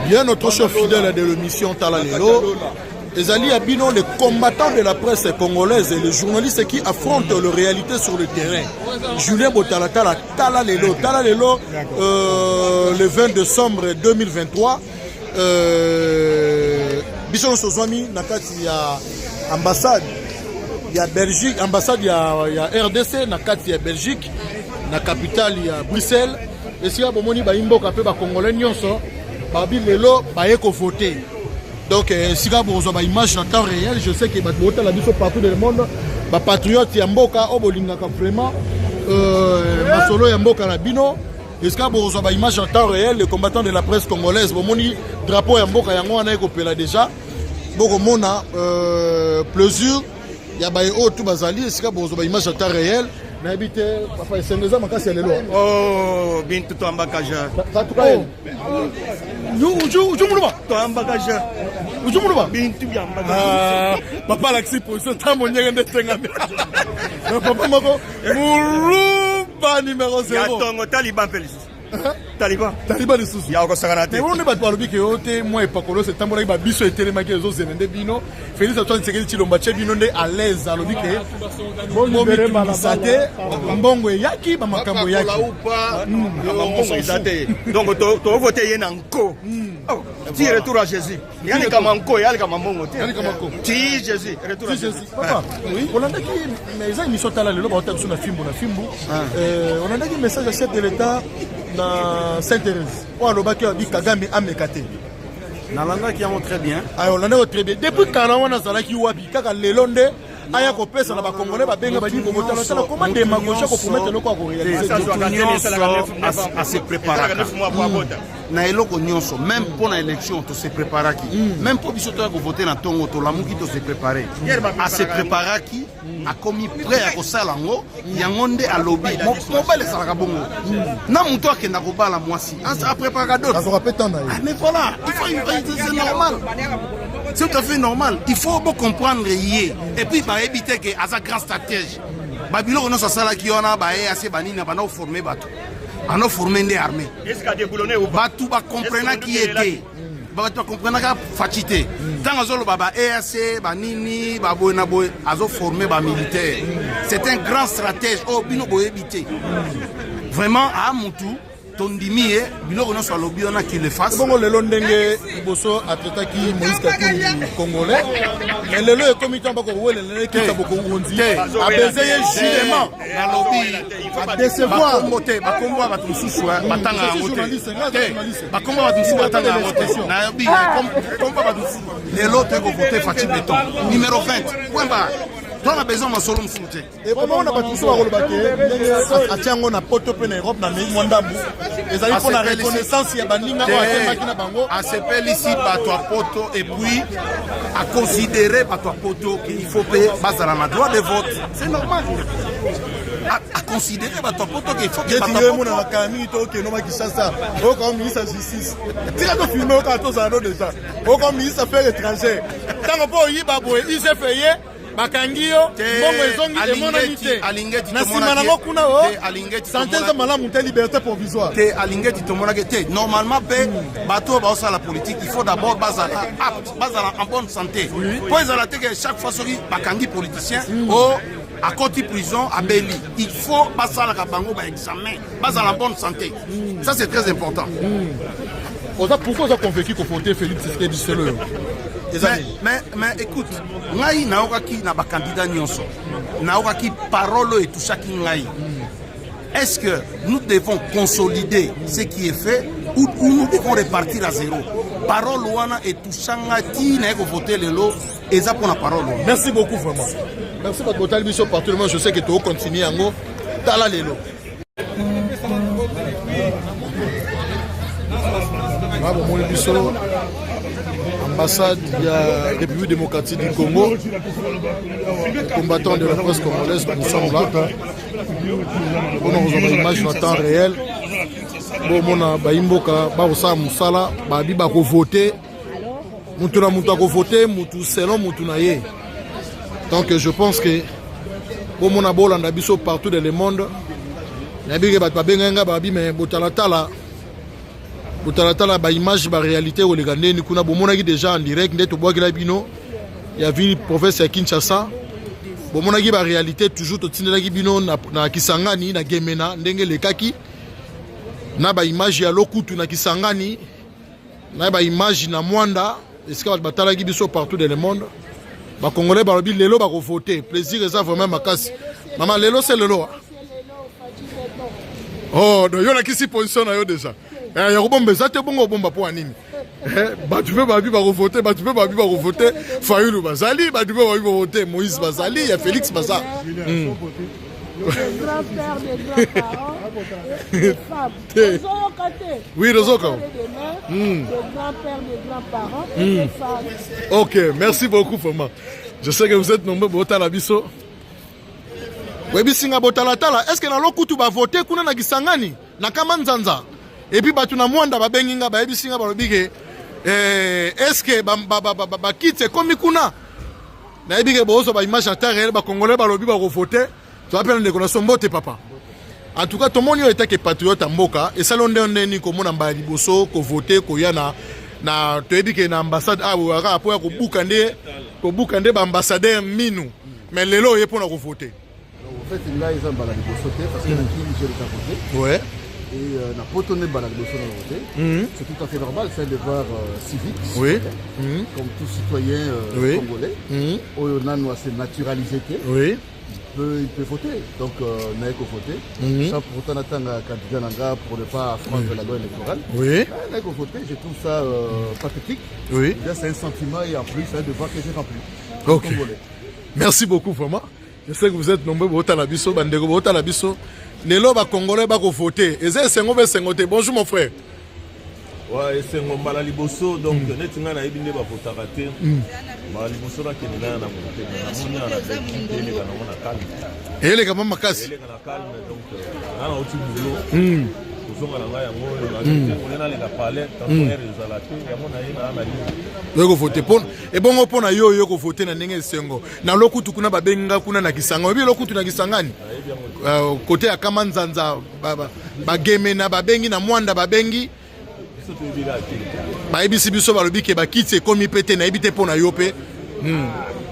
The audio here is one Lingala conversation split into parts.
Bien, notre cher fidèle de l'émission Tala Lelo, ezali ya bino les combattants de la presse congolaise et les journalistes qui affrontent la réalité sur le terrain. Julien Botalatala, Tala Lelo, Tala Lelo, le 20 décembre 2023, biso nyonso ozwami na kati ya ambassade ya Belgique, ambassade ya RDC na kati ya Belgique, na capitale ya Bruxelles, esika bomoni bayimboka mpe bakongolais nyonso babi lelo baye kovote. Donc esika bokozwa baimage na temps réel. Je sais que bato botala biso partout dans le monde, bapatriote ya mboka oyo bolingaka vraiment masolo ya mboka na bino, esika bokozwa baimage en temps réel. Les combattants de la presse congolaise, bomoni drapeau ya mboka yango wana ekopela déjà. Bokomona plaisir ya baye oyo tu bazali esika bokozwa baimage en temps réel. Nayebi te, papa, esengo eza makasi ya lelo. Oh, bintu twambakaja. Ujumuluba. Twambakaja. Ujumuluba. Bintu byambakaja. Papa alakisi position ntango ndenge nde esengami na papa moko muluba numero Ya 0. tongo taliban mpe lisusu. Taliban. Taliba lisusu. Ya kosakana te. Oyo nde bato balobi ke oyo te mwa epakolosi etambolaki, babiso etelemaki, ezozela nde bino. Félix Antoine Tshisekedi Tshilombo atie bino nde à l'aise, alobi ke bomitungisa te, mbongo eyaki, bamakambo eyaki. Mbongo eza te. Donc tovote ye na nko. Oh, ti retour à Jésus. Yalikama nko, yalikama mbongo te. Yalikama nko. Ti Jésus, retour à Si, Jésus. Jésus. Papa, olandaki, mais eza émission Tala Lelo, baota biso na fimbu na fimbu. Olandaki message ya chef de l'État na Sainte Thérèse oyo alobaki, abi Kagame ameka te? Nalandaki yango très bien. Ayo, olandaki très bien. Depuis kala wana azalaki wapi? Kaka lelo nde aya kopesa na bakongolais, babenga badi bobotalatala. Koma démagogie kopromettre eloko ya koréaliser? Motu nyonso ase préparaka 9 mois po abota. Na eloko nyonso, même mpo na élection tose préparaki, même mpo biso toya kovote na ntongo, tolamuki, tose préparé. Ase préparaki, akomi prêt ya kosala yango. Yango nde alobi. Mobali ezalaka bongo na moto akenda kobala mwasi, apréparaka dot. Azwaka mpe temps na ye. Ah, mais voilà, il faut, c'est normal. C'est tout à fait normal. Il faut bon comprendre ye. Et puis, bah, éviter que aza grand stratège. Ba biloko nyonso asalaki wana, baye ase banini, bana oforme bato. Bana forme nde armée. Est-ce qu'il a déboulonné ou pas? Bato bakomprenaki ye te. Bato bakomprenaka Fatshi te. Ntango azoloba ba EAC, banini, baboye na boye, azoforme bamilitaire. C'est un grand stratège oyo bino boyebi te. Vraiment, aa mutu tondimi ye, biloko nyonso alobi wana, qu'il le fasse. Bongo lelo, ndenge liboso atraitaki Moïse Katumbi congolais, mais lelo ekomi ntango bakowelela ekita bokonzi, Te. abeze ye Justement, nalobi adécevoir. Bakombo te, bakombo ya bato mosusu batanga yango te. Journaliste, nga Te, journaliste. bakombo ya bato mosusu batanga yango te. Nayebi kombo ya bato mosusu. Lelo toye kovote Fatshi Béton numéro 20, point barre. To na besoin masolo mosusu te. Ebomona bato mosusu bakoloba te ndenge atia yango na poto mpe na Europe na mei mwa ndambu, ezali mpona reconnaissance ya baninga oyo atembaki na bango. Asepelisi bato ya poto et puis aconsidéré bato ya poto qu'il faut mpe bazala na droit de vote, c'est normal. Aconsidéré bato ya poto ke il faut ke neti bato yo ya emonaka poto. Kala mingi tokende oma Kinshasa, oyoka ministre ya justice, tika tofilme, oyoka tozala no déjà, oyoka ministre affaires étrangère, ntango mpo oyiba boye, IGF ye bakangi yo, mbongo ezongi, emonani te. Alingeti. Na nsima nango kuna o Alingeti. Santé eza malamu te, liberté provisoire. Te, Alingeti tomonaki te. Normalement mpe bato oyo baosala politique, il faut d'abord bazala apte, bazala en bonne santé, mpo ezala te ke chaque fois soki bakangi politicien o akoti prison, abeli. Il faut basalaka bango baexamen, bazala en bonne santé. Ça, c'est très important. Oza, pourquoi oza convaincu kovote Félix Tshisekedi selo oyo eza mais, nini? Mais écoute, ngai naokaki na bacandidat nyonso, naokaki parole oyo etouchaki ngai: est-ce que nous devons consolider ce qui est fait ou nous devons repartir à zéro? Parole wana etoucha ngai ti naye kovote lelo, eza mpona parole wana. Merci beaucoup, vraiment merci. Bato botali biso partout le monde, je sais que tokocontinue yango. Tala lelo nga bomoni biso ambassade ya République démocratique du Congo. Combattant de la presse congolaise, nous sommes là mpona kozwa baimage na temps réel. Bomona bayimboka bakosala mosala, babi bakovote, mutu na mutu akovote mutu selon mutu na ye. Donc je pense que bomona, bolanda biso partout dans le monde. Nayebi ke bato babengai ngai, babi me botalatala. Botalatala baimage, baréalité koleka ndeni kuna. Bomonaki déjà en direct nde tobwakela bino ya ville province ya Kinshasa. Bomonaki baréalité toujours totindelaki bino na Kisangani, na Gemena, ndenge elekaki na baimage ya Lokutu na Kisangani, na baimage na Mwanda, esika bato batalaki biso partout dans le monde. Bacongolais balobi lelo bakovote. Plaisir eza vraiment makasi. Mama, lelo se lelo. Oh, donc yo olakisi position na yo déjà. Ya kobomba eza te. Bongo obomba mpo ya nini? Bato mpe babi bakovote, bato mpe babi bakovote Fayulu bazali, bato mpe babi bakovote Moïse bazali, ya Félix baza. Des grands-pères, des grands-parents, des femmes. Ozoyoka te? Oui, tozoyoka. Des mères, des grands-pères, des grands-parents et des femmes. Ok, merci beaucoup vraiment. Je sais que vous êtes nombreux botala biso. Oyebisi nga botalatala, est ce que na Lokutu bavote kuna, na Kisangani, na Kama Nzanza? Et puis bato na Mwanda babengi nga, bayebisi nga, balobi ke est ce que bakiti ekomi kuna? Nayebi ke bozwa baimage ya temps réel. Bacongolais balobi bakovote. Toza mpe na ndeko na so. Mbote papa. En tout cas, tomoni oyo etake patriote ya mboka. Esali nde ndeni komona mbala liboso kovote, koya na toyebi ke na ambassade awa kaka mpo ya kobuka nde baambassadeur minu, mais lelo oye mpona kovote. En fait, ngai eza mbala liboso te, parce que na Kini j'ai déjà voté. Et na poto nde mbala liboso na voté. C'est tout à fait normal, c'est un devoir civique, citoyen, comme tout citoyen congolais. Oyo nano ase naturalisé te. Il peut voter. Donc, naye voter. Sans pour autant attendre un candidat na nga pour ne pas affronter la loi électorale. Naye voter, je trouve ça pathétique. Déjà, c'est un sentiment et en plus, c'est un devoir que j'ai rempli. Congolais. Merci beaucoup vraiment. Je sais que vous êtes nombreux botala biso, bandeko botala biso. Lelo ba Congolais bakovote. Eza esengo be esengo te? Bonjour mon frère. Ouais, esengo. Mbala liboso, donc neti ngai nayebi nde bavotaka te, mbala liboso nakende naya na vote. Namoni ya na Belgique eleka nango na calme. Eyeleka mwa makasi. Eleka na calme. Donc nga nauti boulot, kozonga na ngai yango oyo ole naleka palais temporaire ezala te, yango na ye naa na libre. Oyo kovote mpo ebongo mpo na yo, oyo kovote na ndenge esengo. Na Lokutu kuna babengi nga, kuna na Kisangani. Oyebi Lokutu na Kisangani, kote ya Kama Nzanza, Bagemena babengi, na Mwanda babengi. Biso toyebi kaka te. Bayebisi biso, balobi ke bakiti ekomi mpe te. Nayebi te mpo na yo mpe.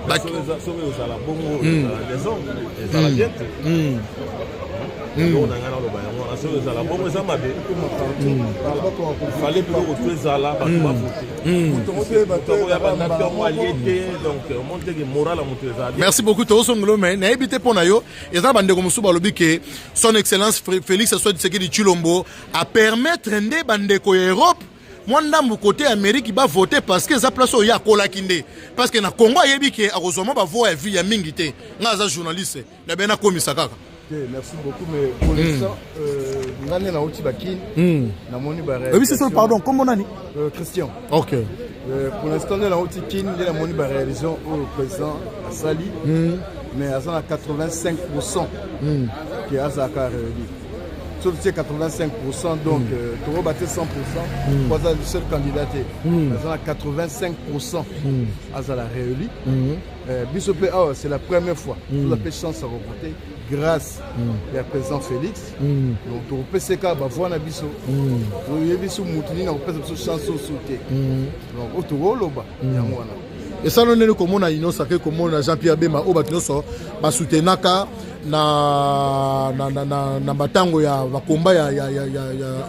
Soki ozala bongo, ezala désordre, ezala bien te. Eloko na ngai naloba yango wana: soki ezala bongo, eza mabe. Fallait biloko to ezala, bato bavote, oya banda ntongo alie te. Donc omoni teke moral ya moto ezala bien. Merci beaucoup. Tozosongolo, mais nayebi te mpo na yo. Eza na bandeko mosusu balobi ke Son Excellence Félix Antoine Tshisekedi Tshilombo apermettre nde bandeko ya Europe, mwa ndambu kote ya Amérique, bavote, parce que eza place oyo ye akolaki nde, parce que na Congo ayebi ke akozwa mwa bavoix ya vie ya mingi te. Nga aza journaliste na be, nakomisa kaka. Ok, merci beaucoup. Mais pour l'instant, nga nde nauti Bakini, namoni Oyebisi so, pardon, kombo nani? Christian. Ok. Pour l'instant, nde nauti Kini, nde namoni baréalisation oyo président asali, mais aza na 85 ke azalaka réélu. Soki tie 85, donc tokoba te 100 po aza le seul candidat te. Aza na 85, azala réélu. Biso mpe awa, c'est la première fois toza mpe chance ya kovote grâce ya président Félix. Donc tokopesa kaka bavoix na biso. Toyebi so motu nini akopesa biso chance oso te. Donc oyo tokoloba yango wana. Esalo ndenge komona Union sacrée, komona Jean Pierre Bemba oyo bato nyonso basoutenaka na batango ya bakomba ya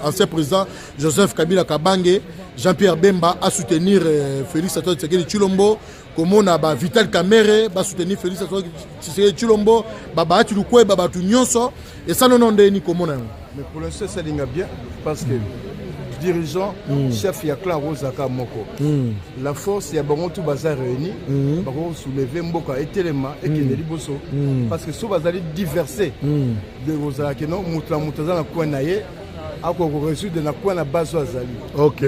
ancien président Joseph Kabila Kabange, Jean Pierre Bemba asoutenir Félix Antoine Tshisekedi Tshilombo, komona ba Vital Kamerhe basoutenir Félix Antoine Tshisekedi Tshilombo, babahati Lukweba, bato nyonso. Esalo no ndeni komona yango? Mais pour l'instant, esalinga bien, parce que dirigeant chef ya clan rozaka moko, la force ya bango tu baza réuni, bakosoulever mboka, etelema, ekende liboso, parce que so bazali diverse de kozalaki no, moto na moto aza na coin na ye, akoka korésoudre na coin na base oyo azali.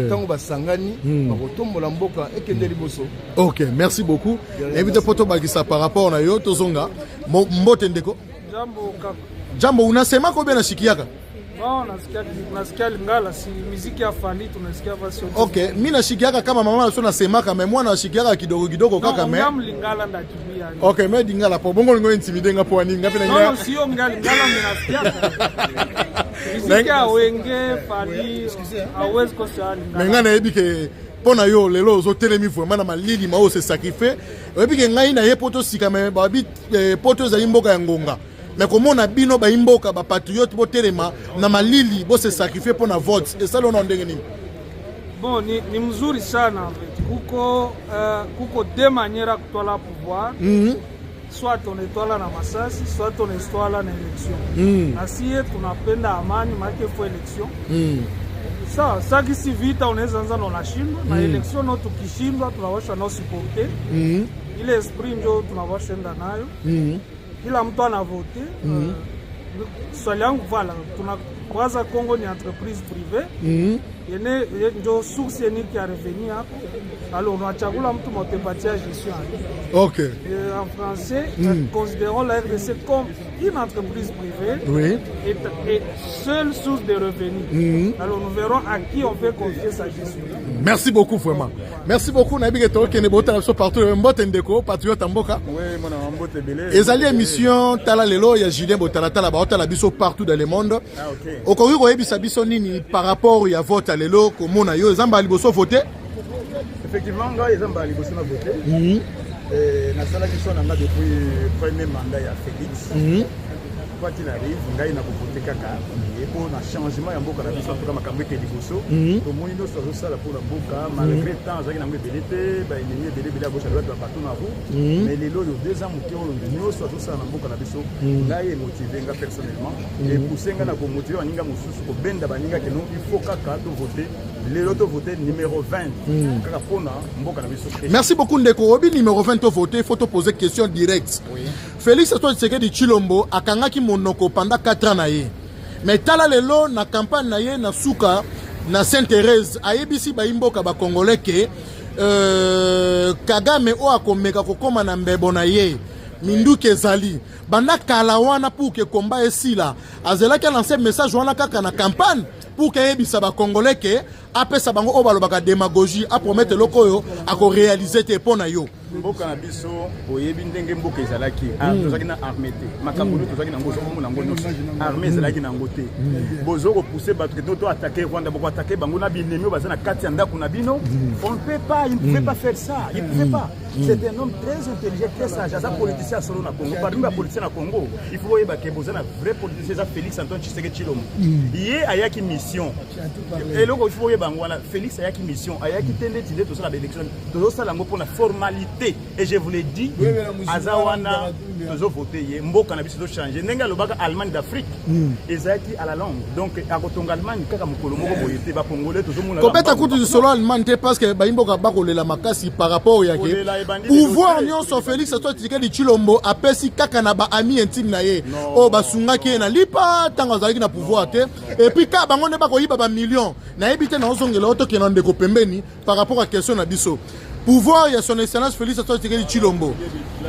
Ntango basangani, bakotombola mboka, ekende liboso. Ok, merci beaucoup. Nayebi te mpo tobakisa par rapport na yo. Tozonga. Mbote ndeko. Jambo kaka. Jambo. Unasemaka obe nashikiaka? Bon, nasikia Lingala, si muziki ya Fally tunasikia basi. Ok, mi nashikiaka kama mama na so nasemaka, mais mwana ashikiaka kidogo kidogo kaka me. Mais Lingala ndatumia. Ok, mais lingala po bongo lingo intimide nga po aninga mpe na. Non, non, sio nga Lingala mais nasikia. Miziki ya Wenge, Fally, hawezi kosa Lingala. Mais ngai nayebi ke mpo na yo lelo ozotelemi vraiment na malili ma oyo se sacrifie. Oyebi ke ngai na ye poto sika, me babi poto ezali mboka ya ngonga, me komona bino bayi mboka, bapatriote, botelema na malili, bose sacrifie mpo na vote, esali ona ndenge nini? Bon, ni mzuri sana en fait. Kuko deux manières ya kutwala pouvoir. Soit unaitwala na masasi, soit unaitwala na élection. Na sie tunapenda amani, maana faut élection. Sawa, saki si vita unaweza anza na unashindwa na élection no, tukishindwa tunawasha no supporter. Ile esprit njo tunawasha enda nayo. Kila mtu anavote. Swali yangu, voilà, tunakwaza Congo ni entreprise privée. Yene njo source unique ya revenu yako. Alors unachagula mtu motepatia gestion yake. Et en français, considérons la RDC comme une entreprise privée et seule source de revenus. Alors nous verrons à qui on peut confier sa gestion. Merci beaucoup, vraiment, merci beaucoup. Nayebi ke tokende botala biso partout. Mbote ndeko patriote ya mboka. Oui, mwana wa mbote ebele. Ezali émission Tala Lelo ya Julien Botalatala, baotala biso partout dans le monde. Ah, ok. Okoki koyebisa biso nini par rapport ya vote ya lelo? Komona yo, eza mbala liboso vote? Effectivement, ngai eza mbala liboso na vote. Nasalaki so na nga depuis premier mandat ya Félix. Quoi qu'il arrive, ngai nakovote kaka ye mpo na changement ya mboka na biso. Antuka makambo eke liboso, tomoni nyonso azosala mpona mboka, malgré temps azalaki nango ebele te, baennemi ebele ebele à gauche à droite, babato na roue. Mais lelo oyo, 2 ans moke oyo nyonso azosala na mboka na biso, ngai emotive nga personnellement, epousse nga na komotive baninga mosusu, kobenda baninga ke non, il faut kaka tovote lelo, tovote numéro 20 kaka mpona mboka na biso. Merci beaucoup ndeko. Obi numéro 20 tovote, il faut toposer question directe. Félix Antoine Tshisekedi Tshilombo akangaki monoko pendant 4 ans na ye, mais tala lelo na campagne na ye na suka na Sainte Thérèse, ayebisi bayimboka bacongolais ke Kagame oyo akomeka kokóma na mbebo na ye, minduki ezali banda kala wana pour ke komba esila. Azelaki alance message wana kaka na campagne pour ke ayebisa bacongolais ke apesa bango oyo balobaka démagogie, apromettre eloko oyo akoréaliser te. Mpo na yo? Mboka na biso, oyebi ndenge mboka ezalaki. Tozalaki na armée te. Makambo nio tozalaki nango, ozokomona yango nyonso, armée ezalaki nango te. Bozo kopousse bato ke to attaquer Rwanda, bokoattaquer bango na binemi oyo baza na kati ya ndako na bino. On ne peut pas, il ne pouvait pas faire ça, il ne pouvait pas. C'est un homme très intelligent, très sage. Aza politicien ya solo na Congo. Parmi bapoliticien na Congo, il faut oyeba ke boza na vrai politicien, eza Félix Antoine Tshisekedi Tshilombo. Ye ayaki mission. Eloko il faut oyeba yango wana, Félix ayaki mission, ayaki te ndeti nde tosala baélection, tozosala yango mpona formalité. Et je vous l'ai dit, aza wana, tozovote ye. Mboka na biso tochange ndenge alobaka Allemagne d'Afrique ezalaki à la longue, donc akotonga Allemagne kaka mokolo moko boye te. Bacongolais tozomona. Kobeta kutu lisolo Allemagne te, parce que bayimboka bakolela makasi par rapport ya ke pouvoir nyonso Félix Antoine Tshisekedi Tshilombo apesi kaka na baami intime na ye oyo basungaki ye na lipa ntango azalaki na pouvoir te, et puis kaka bango nde bakoyiba bamillion. Nayebi te, naozongela oyo tokenda ndeko pembeni par rapport à question na biso. Pouvoir ya Son Excellence Félix Antoine Tshisekedi Tshilombo,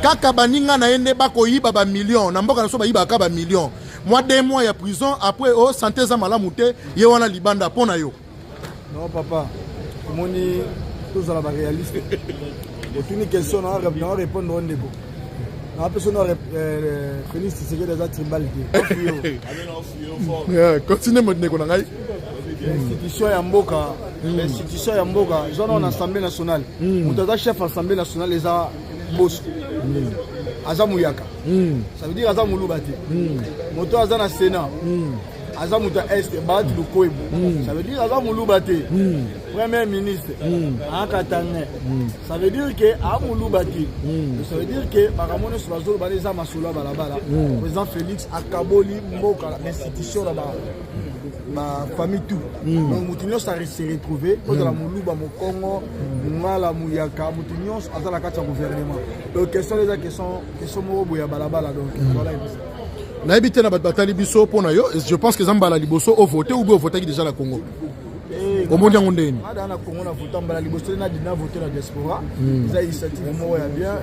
kaka baninga na ye nde bakoyiba bamillion na mboka na biso, bayibaka bamillion. Mwa 2 mois ya prison, après o santé eza malamu te, ye wana libanda. Mpo na yo? Non papa, omoni, tozala baréaliste. Otuni question na répondre o ndeko napesa no. Félix Tshisekedi aza tribal te. Continue mo ndeko na ngai. Institution ya mboka, institution ya mboka eza nao na Assemblée nationale. Moto aza chef Assemblée nationale eza Mboso, aza muyaka, ça veut dire aza moluba te. Moto aza na Sénat aza moto ya Est, Bahati Lukwebo, ça veut dire aza moluba te. Premier ministre akatanga, ça veut dire ke aa moluba te. Ça veut dire ke makambo nyonso bazoloba wana eza masolo ya balabala. Président Félix akaboli mboka, institution na bafamille tout, donc moto nyonso ase retrouve, ozala moluba, mokongo, mongala, muyaka, moto nyonso aza na kati ya gouvernement. Donc question eza question moko boye ya balabala. Donc voilà. Nayebi te na bato batali biso, mpo na yo, je pense que eza mbala liboso ovote ou bien ovotaki déjà na Congo? Omoni yango ndeni? Ada na Congo na vota mbala liboso, na dina vote na diaspora. Eza initiative moko ya bien.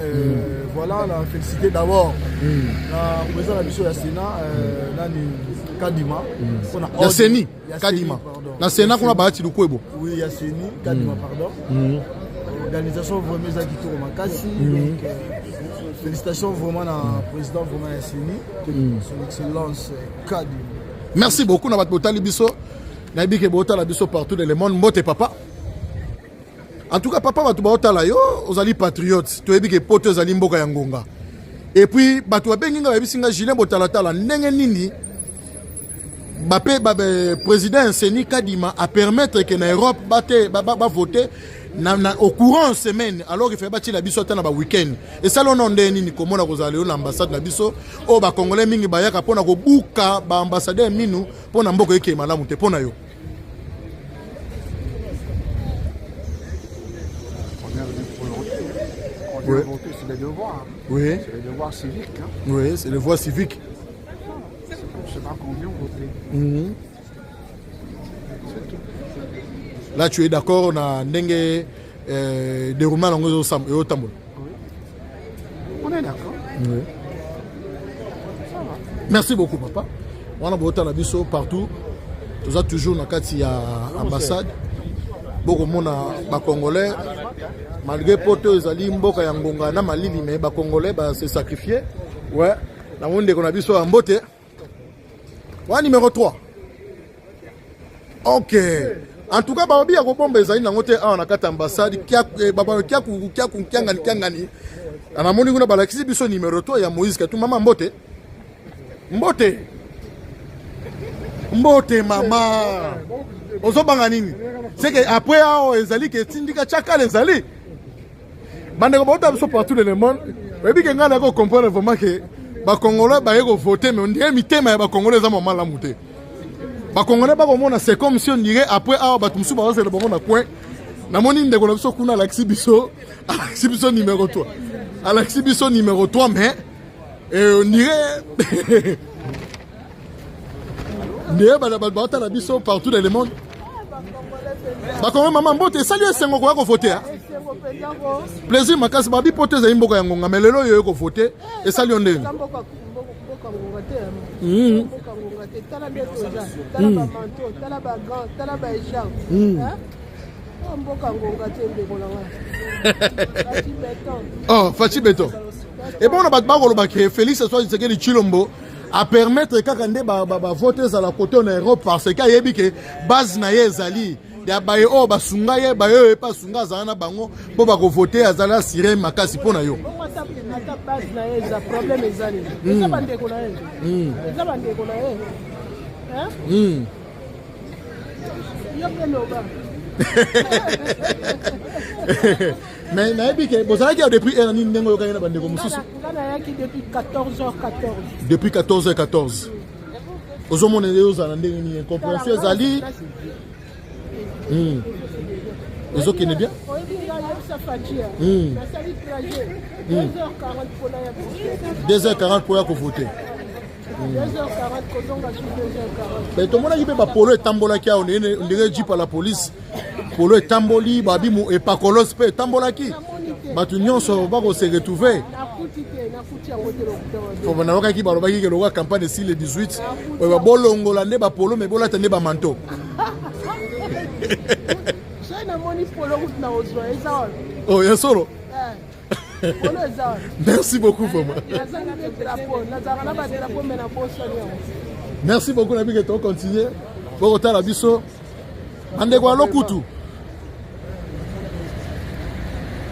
Voilà, na félicité d'abord na président na biso ya Sénat, nani, Kadima. Ya CENI Kadima, na Sénat kuna Bahati Lukwebo. Oui, ya CENI Kadima, pardon. Organisation vraiment eza kitoko makasi. Donc félicitations vraiment na président vraiment ya CENI, Son Excellence Kadima. Merci beaucoup na bato botali biso. Nayebi ke botala biso partout dans le monde. Mbote papa. En tout cas papa, bato baotala yo, ozali patriote. Toyebi ke poto ezali mboka ya ngonga. Et puis bato babengi nga, bayebisi nga Julien Botalatala ndenge nini bape ba, président Seni Kadima a permettre que na Europe bate ba, ba, ba voter na, na, au courant semaine, alors qu'il fait batiela biso ata na ba week-end. Esala ono nde nini komona kozala lelo na ambassade na biso oyo bacongolais mingi bayaka mpona kobuka baambassadeur minu mpona mboka ekeye malamu te mpo na yo? Oui. C'est le devoir. Oui. C'est le devoir civique. Hein. Oui, c'est le devoir civique. C'est pour cela qu'on vient voter. C'est tout. Là, tu es d'accord na ndenge déroulement nango ezotambola? Oui. On est d'accord. Oui. Ça va. Merci beaucoup papa. Wana botala biso partout. Toza toujours na kati ya ambassade. Bokomona ba Congolais malgré poto ezali mboka ya ngonga na malili, mais ba Congolais ba se sacrifier. Ouais. Na ndeko na biso ya mbote. Wa numéro 3. Ok. En tout cas, baobi ya kobomba ezali nango te awa na kati ya ambassade. Kiaku kiaku kiangani kiangani. Anamoni kuna balakisi biso numéro 3 ya Moïse Katumbi. Mama mbote. Mbote. Mbote mama. Ozobanga nini? C'est que après awa ezali ke tindika chakala ezali. Bandeko bauta biso partout dans le monde. Oyebi ke ngai nako comprendre vraiment que ba Congolais baye ko voter, mais on dirait mitema ya ba Congolais eza mama malamu te. Ba Congolais bakomona c'est comme si on dirait après awa bato mosusu bazozela bango na coin. Namoni ndeko na biso kuna alakisi biso, alakisi biso numéro 3. Alakisi biso numéro 3, mais on dirait nde bato baotala biso partout dans le monde. Bakongo mama mbote, esali esengo koya kovote. Plaisir makasi. Babi poto ezali mboka ya ngonga, mais lelo oyo oyo kovote esali yo ndenge? Mboka ngonga te, mboka ngonga te. Tala nde toza, tala bamanteau, tala bagants, tala baécharpe. Mboka ngonga te, ndeko na nga. Fatshi Béton. Oh, Fatshi Béton. Ebongo bato bakoloba ke Félix Antoine Tshisekedi Tshilombo a permettre kaka nde bavote ezala kote na Europe parce que ayebi ke base na ye ezali ya baye oyo basunga ye, baye oyo epe asunga, azala na bango mpo bakovote, azala assuré makasi mpo na yo. Bongo ata base na ye eza, problème eza nini? Eza bandeko na ye, eza bandeko na ye. Yo mpe loba. Mais nayebi ke bozalaki ya depuis heure nini ndenge oyokaki na bandeko mosusu? Nga nayaki depuis 14h14. Depuis 14h14. Ozomona nde ozala ndenge nini? Incompréhension ezali, ezokende bien. Oyebi nga nayebisa Fatia, nasali trajet 2h40 mpona ya 2h40 mpo ya kovote. 2h40, kozonga su 2h40. Mais tomonaki mpe bapolo etambolaki awa ndenge jeep ya la police, polo etamboli, babimu epakolos mpe etambolaki, bato nyonso bakose retrouve. Nakuti te, nakuti yango te, lokuta mabe. Fo nayokaki balobaki ke lokola campagne esili le 18 oyo, bolongola nde bapolo me bolata nde bamanteau. Soki namoni polo kutu na kozwa eza wana. Oh, ya solo? Polo eza wana. Merci beaucoup vraiment. Nazangi nde drapeau, nazalaka na badrapeau me nabosani yango. Merci beaucoup. Na bike tocontinue bokotala biso bandeko ya lokutu,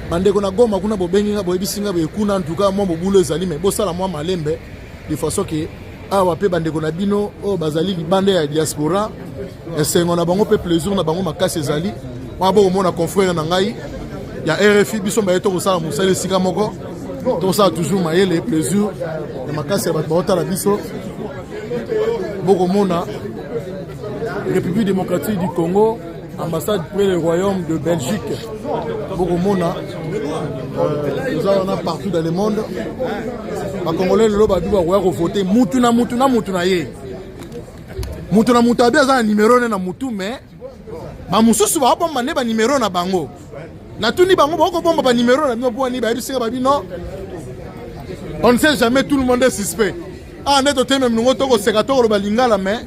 bandeko na Goma kuna bobengi nga, boyebisi nga boye kuna ntuka mwa mobulu ezali, me bosala mwa malembe de façon ke awa mpe bandeko na bino oyo bazali libanda ya diaspora, esengo na bango mpe plaisir na bango makasi ezali wana. Bokomona confrère na ngai ya RFI, biso baye tokosala mosala esika moko, tokosala toujours mayele. Plaisir ya makasi ya bato baotala biso. Bokomona République démocratique du Congo, ambassade près le royaume de Belgique. Bokomona eza wana partout dans le monde. Bacongolais lelo babi bakoya kovote mutu na mutu na mutu na ye, mutu na mutu abi aza na numero ne na mutu, mais bamosusu baobomba nde banimero na bango. Natuni bango, bakobomba banimero na bino mpo wani? Bayebisika babi non, on ne sait jamais, tout le monde est suspect. Ah, nde toteme minongo, tokoseka, tokoloba lingala, mais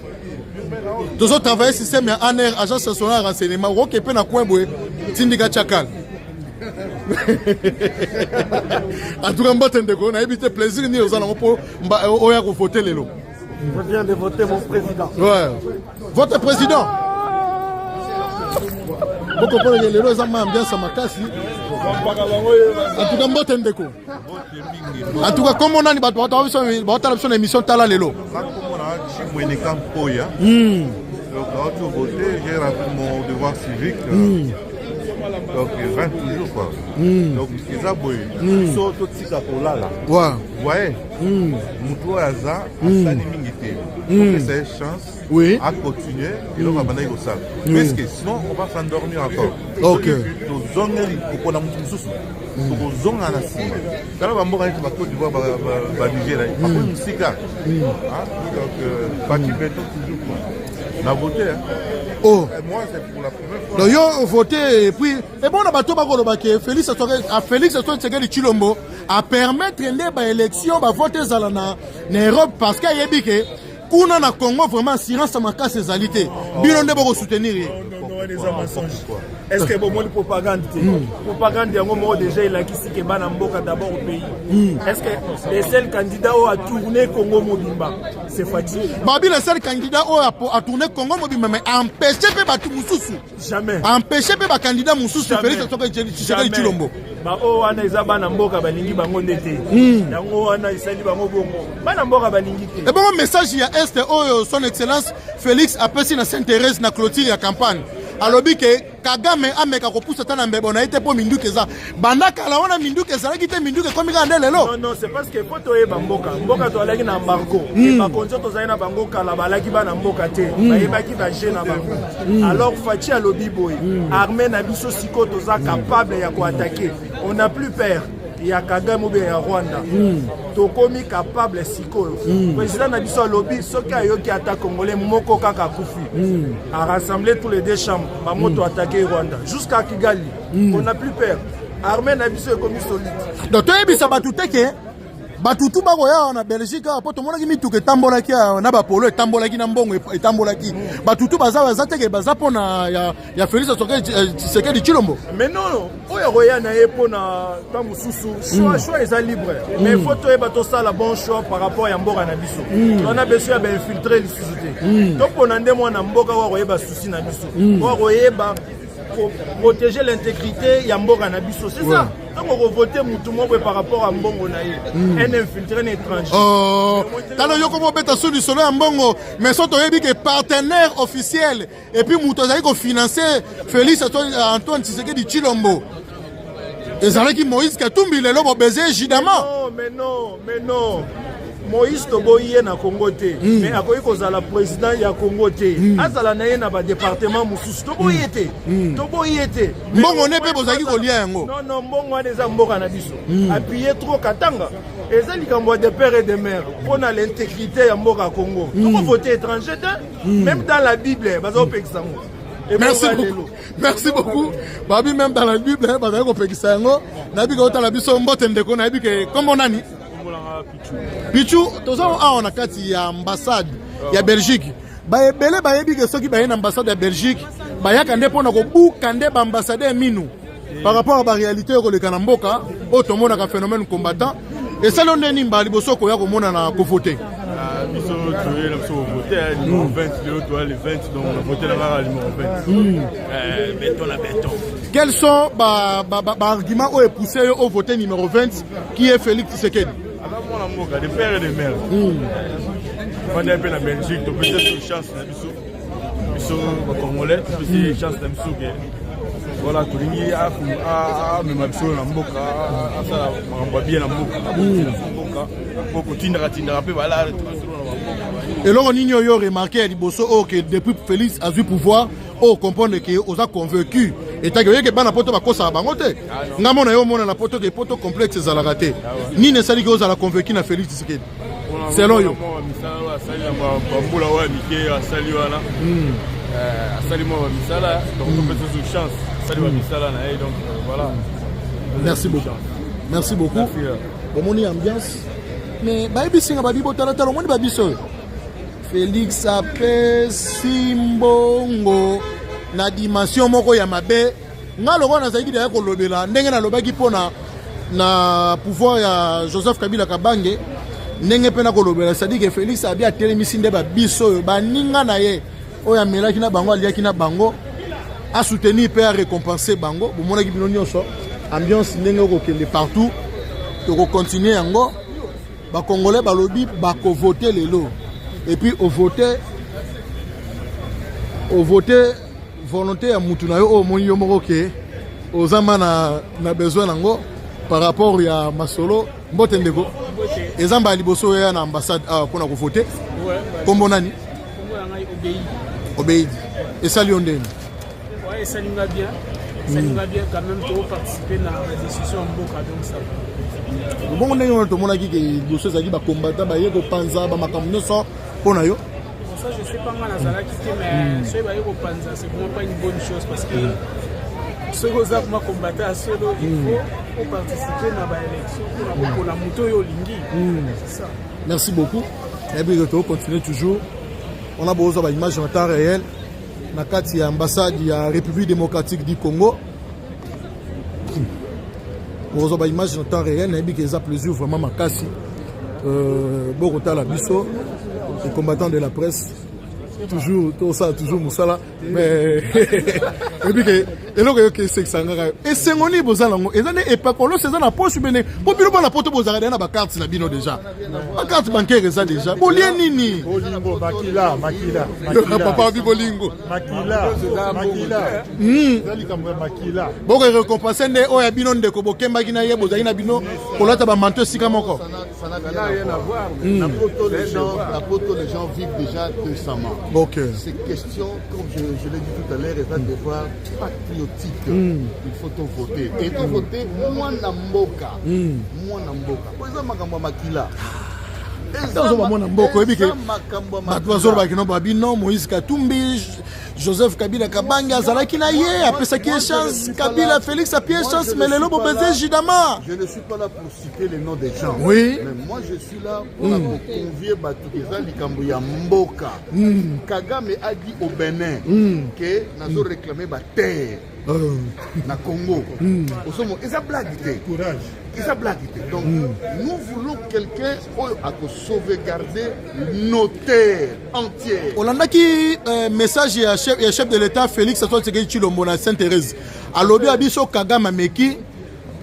tozotravaille système ya ANR, agence nationale ya renseignement. Okoke mpe na coin boye, tindika tiakala. En tout cas mbote ndeko, nayebi te plaisir nini oza nango mpo oya kovote lelo. Je viens de voter mon président. Ouais. Votre président. Bokopona lelo eza ma ambiance ya makasi. En tout cas mbote ndeko. En tout cas kombo nani bato baotala biso na émission tala lelo. Chimweneka Mpoya. Donc, quand voter, j'ai rempli mon devoir civique. Donc, 20 toujours quoi. Donc, eza boye. So totika kolala. Ouais. Voyez, moto oyo aza asali mingi te. Topesa ye chance Oui. à continuer eloko abandaki kosala. Parce que sinon on va s'endormir encore. Ok. Tozongeli kopona moto mosusu, tokozonga na nsima. Tala bamboka neti bacôte d'Ivoire, baNigéria, bakomi mosika. Ah, donc Fatshi béton toujours quoi. Na voté, hein. Oh. Et moi, c'est pour la première fois. Donc yo voté et puis et bon na bato bakoloba ke Félix a Félix Antoine Tshisekedi Tshilombo a permettre nde ba élection, ba vote ezala na Europe parce que ayebi ke kuna na Congo vraiment assurance ya makasi ezali te. Bino nde bokosoutenir ye. Wana eza mensonge. Est ce que bomoni propagande te? Propagande yango moko déjà elakisi ke bana mboka d'abord au pays. Est ce que le seul candidat oyo atourné Congo mobimba, c'est Fatshi? Babi le seul candidat oyo atourné Congo mobimba, mais empêché mpe bato mosusu. Jamais. Empêché mpe bacandidat mosusu. Jamais. Félix Antoine Tshisekedi Tshilombo. Baoyo wana eza bana mboka balingi bango nde te. Yango wana esali bango bongo, bana mboka balingi te. Ebongo message ya Est oyo son excellence Félix apesi na Sainte Thérèse na clôture ya campagne, alobi ke Kagame ameka kopusa ata na mbebo na ye te mpo minduki eza banda kala wana, minduki ezalaki te, minduki ekomi kaka nde lelo. Non, non, c'est parce que po toyeba mboka, mboka toalaki na embargo. Bakonzi oyo tozali na bango kala balaki bana mboka te, bayebaki baje na bango. Alors Fatshi alobi boye: armée na biso sikoyo toza capable ya koattaquer, on n'a plus peur ya Kagame ou bien ya Rwanda. Tokomi capable sikoyo. Président na biso alobi soki ayoki ata Congolais moko kaka akufi, arassemble tous les deux chambres, bamoto attaquer Rwanda jusqu'à Kigali. On n'a plus peur, armée na biso ekomi solide. Donc toyebisa bato te ke bato tu bakoya awa na Belgique awa, mpo tomonaki mituka etambolaki awa na bapolo etambolaki na mbongo etambolaki, bato tu baza teke baza mpona ya Félix Tshisekedi Tshilombo. Mais non, oyo akoya na ye mpona ta mosusu, choix, choix eza libre, mais faut toyeba tosala bon choix par rapport ya mboka na biso. Tona besoin ya bainfiltré lisusu te. Topona nde mwana mboka oyo akoyeba souci na biso, oyo akoyeba protéger l'intégrité ya mboka na biso, c'est ça. Ntango okovote mutu moko boye par rapport à mbongo na ye, un infiltré, un étranger. Oh, tala yo komo obeta so lisolo ya mbongo, mais so toyebi ke partenaire officiel et puis moto azali kofinancer Félix Antoine Tshisekedi Tshilombo ezalaki Moïse Katumbi. Lelo bobeze évidemment. Non, mais non, mais non, Moïse toboyi ye na Congo te, mais akoki kozala président ya Congo te. Azala na ye na badépartement mosusu, toboyi ye te, toboyi ye te. Mbongo ne mpe bozalaki kolia yango. Non, non, mbongo wana eza mboka na biso. Appuye trop Katanga eza likambo ya de père et de mère mpo na l'intégrité ya mboka ya Congo. Tokovote étranger te, même dans la Bible baza kopekisa yango. Merci beaucoup, merci beaucoup. Babi même dans la Bible bazali kopekisa yango. Nayebi ke otala biso. Mbote ndeko, nayebi ke kombo nani? Pichu. Toza awa na kati ya ambassade ya Belgique. Baebele bayebi ke soki baye na ambassade ya Belgique, bayaka nde mpona kobuka nde baambassadeur minu par rapport à baréalité oyo koleka na mboka oyo tomonaka phénomène combattant. Esali yo nde nini mbala liboso koya komona na kovote? Biso toye na biso kovote numéro 20. Lelo toya le 20, donc na vote na kaka numéro 20, béton na béton. Quels sont baargument oyo epousse yo ovote numéro 20, qui est Félix Tshisekedi? Aza mwana mboka de père et de mère. Fanda mpe na Belgique, topesi so chance na biso, biso bacongolais topesi chance na biso ke voilà, tolingi amema biso na mboka, asala makambo ya bien na mboka, mboka po kotindaka tindaka mpe bala na bamboka. Eloko nini oyo remarqué ya liboso oyo ke depuis Félix azwi pouvoir, oyo comprendre ke oza convaincu etaki oyeke bana poto bakosaka bango te? Nga mona yo omona na poto ke poto complexe ezalaka te. Nini esaliki ozala convaincu na Félix Tshisekedi selon yo? Misala oyo asali na bambula oyo ya mike asali wana, asali mwa bamisala, donc topesa so chance. Asali bamisala na ye, donc voilà. Merci beaucoup, merci beaucoup. Bomoni ambiance, mais bayebisinga babi botalatala, omoni babiso oyo Félix apesi mbongo na dimension moko ya mabe. Nga lokola nazalaki deya kolobela ndenge nalobaki mpona na pouvoir ya Joseph Kabila Kabange. Ndenge mpe nakolobela, c'est-à-dire que Félix abi atelemisi nde babiso oyo baninga na ye oyo amelaki na bango, aliaki na bango, asoutenir mpe arécompense bango. Bomonaki bino nyonso ambiance ndenge okokende partout. Tokocontinue yango. Bacongolais balobi bakovote lelo, et puis ovote, ovote volonté ya mutu na yo oyo omoni yo moko ke oza ma na besoin nango par rapport ya masolo. Mbote ndeko, eza mbala liboso oyo ya na ambassade awa mpona kovote? Kombo nani? Obeidi. Esali yo ndeni? Esali nga bien, esali nga bien quand même. Toparticipe na badécision ya mboka, donc ça va. Bongo ndenge wana tomonaki ke liboso ezalaki bacombattant baye kopanza bamakambo nyonso, mpo na yo? Bon, ça je sais pas, nga nazalaki te, mais soki baye kopanza, c'est vraiment pas une bonne chose, parce que soki oza kuma combattant ya solo, il faut oparticipe na baélection mpona kopona moto oyo olingi, c'est ça. Merci beaucoup. Nayebi ke tokocontinue toujours wana, bozwa baimage en temps réel na kati ya ambassade ya République démocratique du Congo. Bozwa baimage na temps réel. Nayebi ke eza plaisir vraiment makasi. Bokotala biso les combattants de la presse, toujours tosala toujours mosala, mais oyebi ke eloko eyoki esekisa ngaka, esengo nini boza nango? Eza nde epakolosi eza na poche bene, po bino bana poto bozalaka deya na bacarte na bino déjà, bacarte bancaire eza déjà. Bolie nini? Bolingo, makila, makila. Papa abi bolingo. Makila, makila. Eza likambo ya makila. Boko récompense nde oyo ya bino ndeko bokembaki na ye, bozalaki na bino kolata bamanteau esika moko. Ça n'a rien à voir. Na poto, les gens vivent déjà décemment. Ces questions, comme je l'ai dit tout à l'heure, est un devoir patriotique. Il faut tout voter. Et tout voter, mwana mboka. Mwana mboka. Po eza makambo ya makila. Ozo mwana mboka, oyebi ke bato bazolobaki no babi non, Moïse Katumbi, Joseph Kabila Kabange azalaki na ye, apesaki ye chance. Kabila Félix apie ye chance, mais lelo bobeze jidama. Je ne suis pas là pour citer les noms des gens. Mais moi, je suis là pour convier bato eza likambo ya mboka. Kagame a dit au Bénin que nazo réclamer ba terre na Congo. Osomo eza blague te. Courage. Eza blague te. Donc nous voulons quelqu'un oyo ako sauvegarder nos terres entières. Olandaki message ya chef de l'État Félix Antoine Tshisekedi Tshilombo na Sainte Thérèse? Alobi ya biso Kagame ameki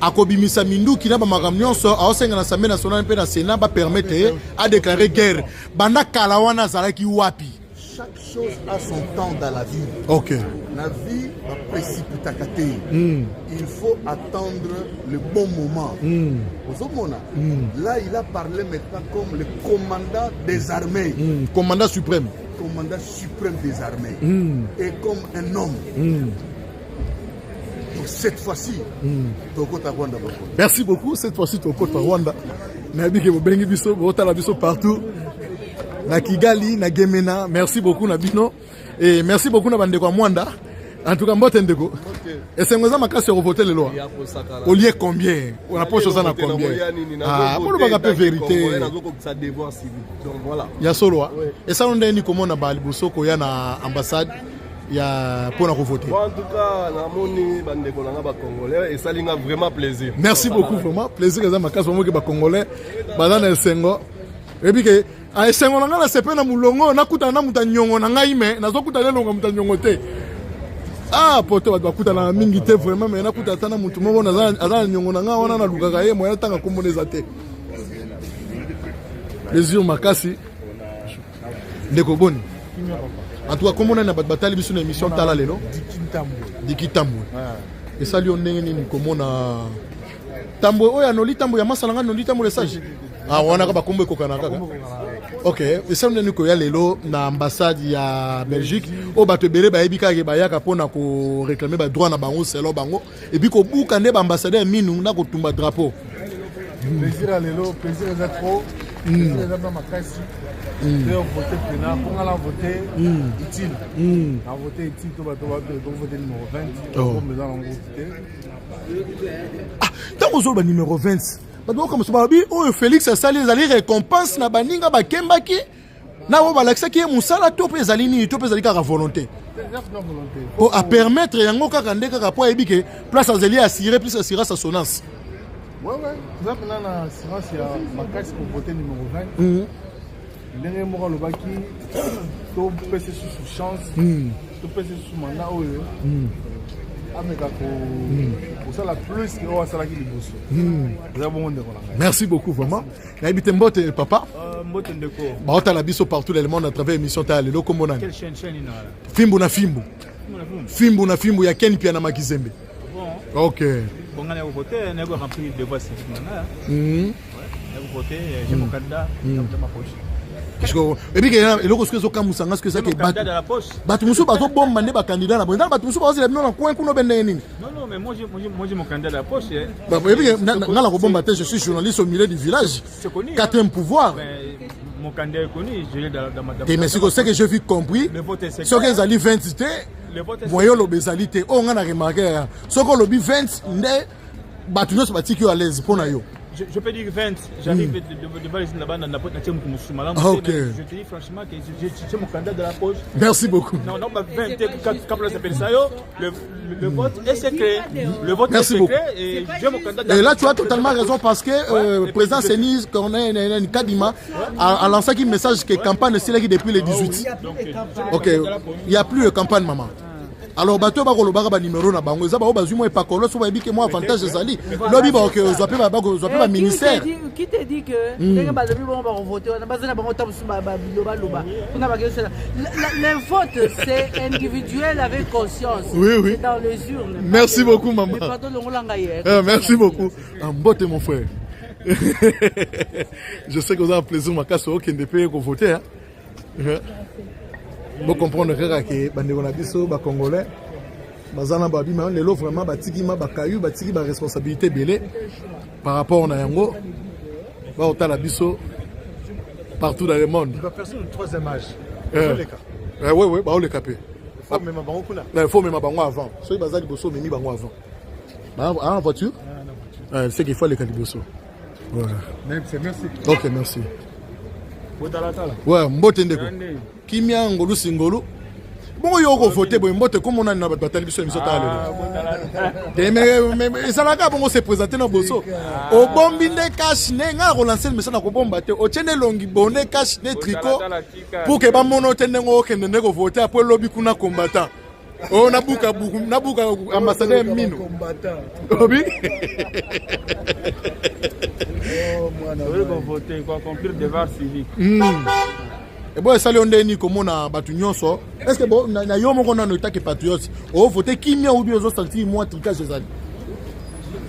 akobimisa minduki na bamakambo nyonso, aosenga na Assemblée nationale mpe na Sénat bapermettre ye adéclare guerre. Banda kala wana azalaki wapi? Chaque chose a son temps dans la vie. La vie baprécipitaka te. Il faut attendre le bon moment. Ozomona, là il a parlé maintenant comme le commandant des armées. Commandant suprême. Commandant suprême des armées et comme un homme. Donc cette fois-ci, tokota Rwanda bako. Merci beaucoup. Cette fois-ci tokota Rwanda. Nayebi ke bobengi biso, botala biso partout na Kigali, na Gemena. Merci beaucoup na bino et merci beaucoup na bandeko ya Mwanda. En tout cas, mbote ndeko, esengo eza makasi ya kovote lelo. Olie combien na poche? Oza na combien? Ah, bolobaka mpe vérité. Ya solo, esalo ndenge nini komona baliboso koya na ambassade ya mpona kovote? Bon, en tout cas namoni bandeko na nga bacongolais, esali nga vraiment plaisir. Merci beaucoup, vraiment plaisir eza makasi. Bamoki bacongolais baza na esengo. Oyebi ke esengo na ngai, nasepe na molongo nakutana na moto ya niongo na ngai, me nazokutana elongo moto ya niongo te. Ah, poto bato bakutana mingi te vraiment, me nakuta ata na motu moko aza na niongo na ngai wana, nalukaka ye moya ntanga kombona eza te. Plaisir makasi. Ndeko, boni? En tout cas, komona na bato batali biso na émission Tala Lelo. Diki Tambwe, esali yo ndenge nini komona Tambwe oyo anoli Tambwe ya masala nga noli Tambwe le sage? Ah, wana kaka bakombo ekokana kaka. Ok, esali ndenge nini koya lelo na ambassade ya Belgique, oyo bato ebele bayebi kaka bayaka mpona koréclame badroit na bango selon bango, et puis kobuka nde baambassadeur ya minu na kotumba drapeau? Plaisir ya lelo, plaisir eza trop, plaisir eza mpe makasi. Nde vote mpena mpo nga na vote utile, na vote utile to bato tovote numéro 20, kombe eza nango te. Ntango ozoloba numéro 20, bato bakomoso balobi oyo Félix asali ezali récompense na baninga bakembaki na oyo balakisaki ye mosala, to mpe ezali nini, to mpe ezali kaka volonté po apermettre yango kaka nde kaka po ayebi ke place azali assuré plus assurance asonance? Ouais, toza mpenza na assurance ya makasi kovote numéro 20. Ndenge moko alobaki, topesa susu chance, topesa susu mandat oyo ameka kosala plus ke oyo asalaki liboso. Eza bongo, ndeko na ngai. Merci beaucoup vraiment. Nayebi te, mbote papa. Mbote ndeko. Baotala biso partout dans le monde à travers émission Tala Lelo. Kombo nani? Quelle chaîne? Chaîne ina? Fimbu na Fimbu. Fimbu na Fimbu ya Ken Pia na Makizembe. Bon. Ok. Bon, nga na voter, na remplir devoir civique na nga. Na voter, j'ai mon candidat dans ma poche. Ebike eloko soki ezokamwisa nga, soki ezaki bato mosusu bazobomba nde bacandidat na boye, ndana bato mosusu bazozela bino na coin kuna obe ndenge nini? Non, non, mais moi j'ai mon candidat dans la poche. Ebike nga na kobomba te, je suis journaliste au milieu du village. C'est connu. Quatrième pouvoir. Mais mon candidat est connu, je l'ai dans ma te. Mais sikoyo, ce que je vis compris, soki ezali 20 te, moyen oloba ezali te. Oyo nga na remarque, soki olobi 20 nde bato nyonso batiki yo à l'aise mpo na yo. Je peux dire 20, j'arrive devant les là-bas, dans la poche, Ah, ok. Je te dis franchement que j'ai mon candidat dans la poche. Merci beaucoup. Non, non, bah, 20, quand on s'appelle ça, yo, le vote est secret. Le vote Merci est beaucoup. secret et j'ai mon candidat. Et là, tu as totalement raison parce que président Sénis Corneille Kadima a lancé un message que campagne c'est là depuis le 18. Ok, il n'y a plus de campagne, maman. Alors bato bakolobaka banuméro na bango eza bango bazwi mwa epakolo so bayebi ke mwa avantage ezali lobi baoke ozwa mpe bakozwa mpe baministère. Qui te dit que ndenge balobi bongo bakovote wana, baza na bango ta mosusu bilobaloba mpona bakesala? Le vote, c'est individuel avec conscience. Oui. C'est dans les urnes. Merci beaucoup, maman. Mais pardon, longola ngai. Merci beaucoup. Mbote mon frère, je sais que oza na plaisir makasi okende mpe kovote. Bocomprendre kaka ke bandeko na biso bacongolais baza na babima lelo vraiment batiki ma bakayu, batiki baresponsabilité ebele par rapport na yango. Baotala biso partout dans le monde. Personne du troisième âge. Oui oui, baoleka mpe. Faut mema bango kuna. Faut mema bango avant. Soki baza liboso, omemi bango avant en voiture, c'est qu'il faut aleka liboso. Voilà. Merci. Ok, merci. Ouais, mbote ndeko. Kimia, ngolu singolu. Bongo yo okovote boye? Mbote, komona na bato batali biso émission Tala Lelo te. Mais ezalaka bongo, se présente na boso, obombi nde cache nde. Ngai na kolancer message na kobomba te, otie nde elongi bonde, cache nde tricot pour ke bamona te ndenge okende nde kovote. Apres elobi kuna combattant oyo nabuka buku, nabuka ambassadeur mino obi. Voter, quoi, accomplir devoir civique. Ebo esali yo ndeni komona bato nyonso? Est ce que bo na yo moko nano etake patriote ovote kimia ou bien ozosentir mwa tricage ezali?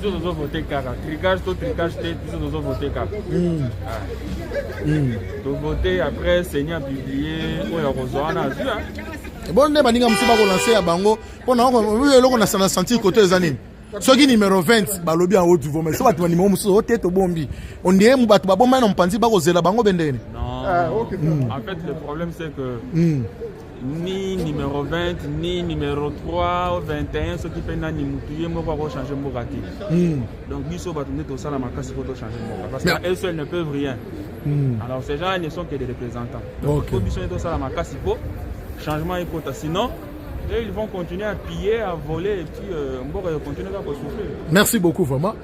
Biso tozovote kaka, tricage to tricage te, biso tozovote kaka. Tovote, après CENI apublie oyo akozwa wana azwi. Bon, nde baninga mosusu bakolanse ya bango mpona eloko na sentir kote eza nini? Soki numéro 20 balobi yango tu mais so bato banimero mosusu o te, tobombi ondie bato babombani na mopanzi, bakozela bango bendeni. Non, en fait le problème, c'est que ni numéro 20 ni numéro 3 21, soki mpe nani, mutu ye moko akochange mboka te. Donc biso bato nde tosala makasi po tochange mboka, parce que eux seuls ne peuvent rien. Alors ces gens ne sont que des représentants. Donc po biso nde tosala makasi po changement ekota, sinon et ils vont continuer à piller, à voler et puis mboka continuer kaka kosouffrir. Merci beaucoup vraiment.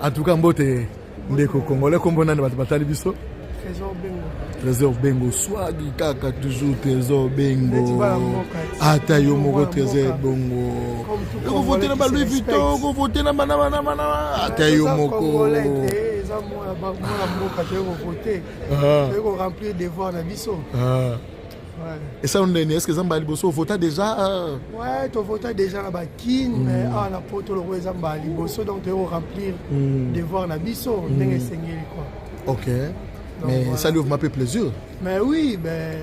En tout cas, mbote ndeko congolais, kombo nani? Bato batali biso. Trésor Bengo. Trésor Bengo, swagi kaka toujours Trésor Bengo. Neti bana mboka. Ata yo moko. Mwana Trésor mboka. Bongo Comme tout okovote na Congolais ba qui Louis se Vuitton, respecte. okovote na bana, ata yo Eza moko. Congolais te, eza mwana mboka, toyei kovote, toyei koremplir devoir na biso. Ouais. Esala ndeni? Est ce que eza mbala liboso ovota déjà? Ouais, tovota déjà na bakine, mais awa na poto loko eza mbala liboso, donc toyei koremplir devoir na biso ndenge esengeli quoi. Ok. Donc, Mais voilà. ça lui m'a fait plaisir. Mais oui, ben,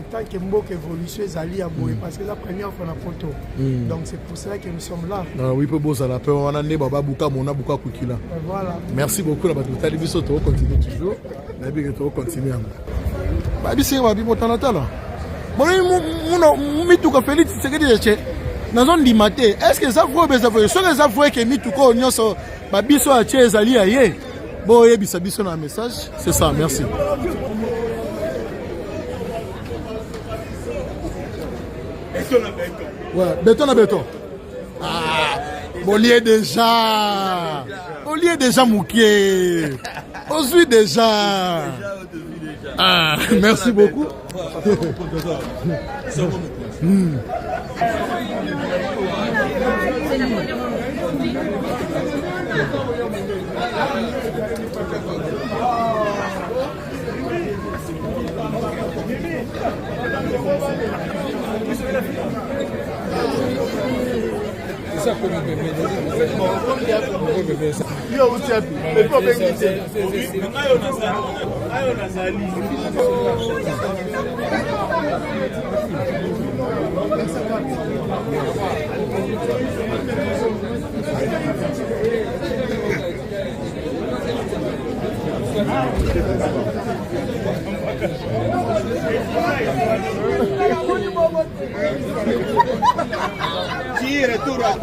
tant que mboka évolution ezali ya boye, parce que eza première fois na poto, donc c'est pour cela que nous sommes là. Ah, oui, mpe bozala mpe wana nde bababuka mona buka kukila. Et voilà. Merci beaucoup na bato botali biso. Tokocontinue toujours, nayebi ke tokocontinue yango. Babisi babi botalatala boni muno mituka Félix Tshisekedi ece nazondima te. Est ce que eza vrai obe eza vrai? Soki eza vrai ke mituka oyo nyonso babiso atie ezali ya ye, boyebisa biso na message. C'est ça, merci. Ouais, béton na béton. Ah, Bolie déjà. Bolie déjà moke. Ozwi déjà. Ah, merci beaucoup. Yo uti wapi? Epi obengi te. Ti retour à